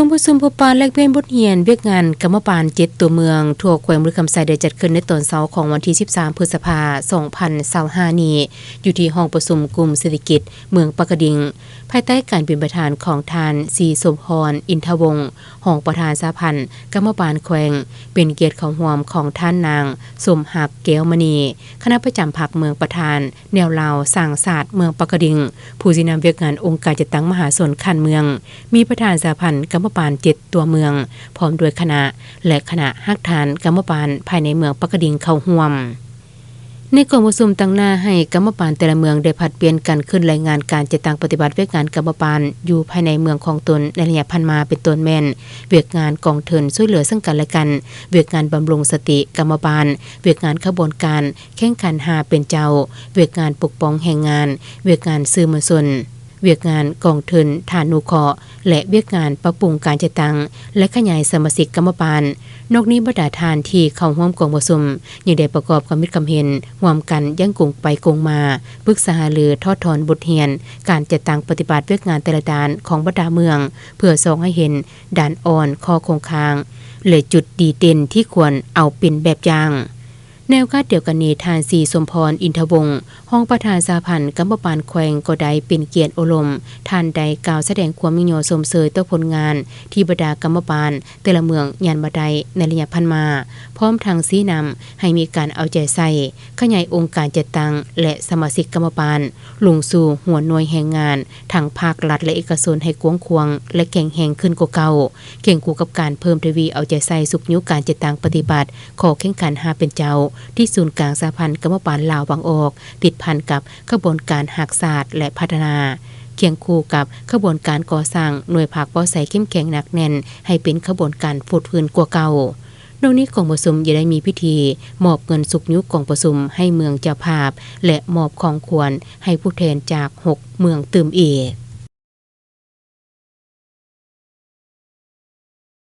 ກອງປະຊຸມພົບປະແລກປ່ຽນບົດຮຽນວຽກງານກຳມະບານເຈັດຕົວເມືອງ ທົ່ວແຂວງບໍລິຄຳໄຊ ໄດ້ຈັດຂຶ້ນໃນຕອນເຊົ້າຂອງວັນທີສິບສາມ ພຶດສະພາ ສອງພັນຊາວຫ້ານີ້ ຢູ່ທີ່ຫ້ອງປະຊຸມກຸ່ມເສດຖະກິດເມືອງປາກກະດິງ ພາຍໃຕ້ການເປັນປະທານຂອງທ່ານ ສີສົມພອນ ອິນທະວົງ ຮອງປະທານສະຫະພັນກຳມະບານແຂວງ, ເປັນກຽດເຂົ້າຮ່ວມຂອງທ່ານນາງ ສົມຮັກ ແກ້ວມະນີ ຄະນະປະຈຳພັກເມືອງ, ປະທານແນວລາວສ້າງຊາດເມືອງປາກກະດິງ, ຜູ້ຊີ້ນຳວຽກງານອົງການຈັດຕັ້ງມະຫາຊົນຂັ້ນເມືອງ, ມີປະທານສະຫະພັນກຳມະບານເຈັດຕົວເມືອງ ພ້ອມດ້ວຍຄະນະ ແລະ ຄະນະຮາກຖານກຳມະບານພາຍໃນເມືອງປາກກະດິງເຂົ້າຮ່ວມ. ໃນກອງປະຊຸມ ຕັ້ງໜ້າໃຫ້ກຳມະບານແຕ່ລະເມືອງໄດ້ຜັດປ່ຽນກັນຂຶ້ນລາຍງານການຈັດຕັ້ງປະຕິບັດວຽກງານກຳມະບານຢູ່ພາຍໃນເມືອງຂອງຕົນໃນໄລຍະຜ່ານມາ, ເປັນຕົ້ນແມ່ນ ວຽກງານກອງທຶນຊ່ວຍເຫຼືອເຊິ່ງກັນແລະກັນ, ວຽກງານບຳລຸງສະຕິກຳມະບານ, ວຽກງານຂະບວນການແຂ່ງຂັນຫ້າເປັນເຈົ້າ, ວຽກງານປົກປ້ອງແຮງງານ, ວຽກງານສື່ມວນຊົນ, ວຽກງານກອງທຶນທານຸເຄາະ ແລະ ວຽກງານປັບປຸງການຈັດຕັ້ງ ແລະ ຂະຫຍາຍສະມາຊິກກຳມະບານ. ນອກນີ້ ບັນດາທ່ານທີ່ເຂົ້າຮ່ວມກອງປະຊຸມ ຍັງໄດ້ປະກອບຄຳຄິດຄຳເຫັນຮ່ວມກັນຢ່າງກົງໄປກົງມາ, ປຶກສາຫາລືຖອດຖອນບົດຮຽນການຈັດຕັ້ງປະຕິບັດວຽກງານແຕ່ລະດ້ານຂອງບັນດາເມືອງ ເພື່ອສ່ອງໃຫ້ເຫັນດ້ານອ່ອນ, ຂໍ້ຄົງຄ້າງ ແລະ ຈຸດດີເດັ່ນທີ່ຄວນເອົາເປັນແບບຢ່າງ. ໃນໂອກາດດຽວກັນນີ້, ທ່ານ ສີສົມພອນ ອິນທະວົງ ຮອງປະທານສະຫະພັນກຳມະບານແຂວງ ກໍໄດ້ເປັນກຽດໂອ້ລົມ, ທ່ານໄດ້ກ່າວສະແດງຄວາມຍິນຍອມຊົມເຊີຍຕໍ່ຜົນງານທີ່ບັນດາກຳມະບານແຕ່ລະເມືອງຍ່ານມາໄດ້ໃນໄລຍະຜ່ານມາ, ພ້ອມທັງຊີ້ນຳໃຫ້ມີການເອົາໃຈໃສ່ຂະຫຍາຍອົງການຈັດຕັ້ງ ແລະ ສະມາຊິກກຳມະບານ ລົງສູ່ຫົວໜ່ວຍແຮງງານ ທັງພາກລັດ ແລະ ເອກະຊົນ ໃຫ້ກວ້າງຂວາງ ແລະ ແຂງແຮງຂຶ້ນກວ່າເກົ່າ, ຄຽງຄູ່ກັບການເພີ່ມທະວີເອົາໃຈໃສ່ຊຸກຍູ້ການຈັດຕັ້ງປະຕິບັດຂໍ້ແຂ່ງຂັນຫ້າເປັນເຈົ້າ ທີ່ສູນກາງສະຫະພັນກຳມະບານລາວວັງອອກ, ຕິດພັນກັບຂະບວນການຮັກຊາດ ແລະ ພັດທະນາ, ຄຽງຄູ່ກັບຂະບວນການກໍ່ສ້າງໜ່ວຍພັກເວົ້າໃສ່ເຂັ້ມແຂງໜັກແໜ້ນ ໃຫ້ເປັນຂະບວນການຟົດຟື້ນກວ່າເກົ່າ. ນອກນີ້ ກອງປະຊຸມຍັງໄດ້ມີພິທີມອບເງິນຊຸກຍູ້ກອງປະຊຸມໃຫ້ເມືອງເຈົ້າພາບ ແລະ ມອບຂອງຂວັນໃຫ້ຜູ້ແທນຈາກຫົກເມືອງຕື່ມອີກ.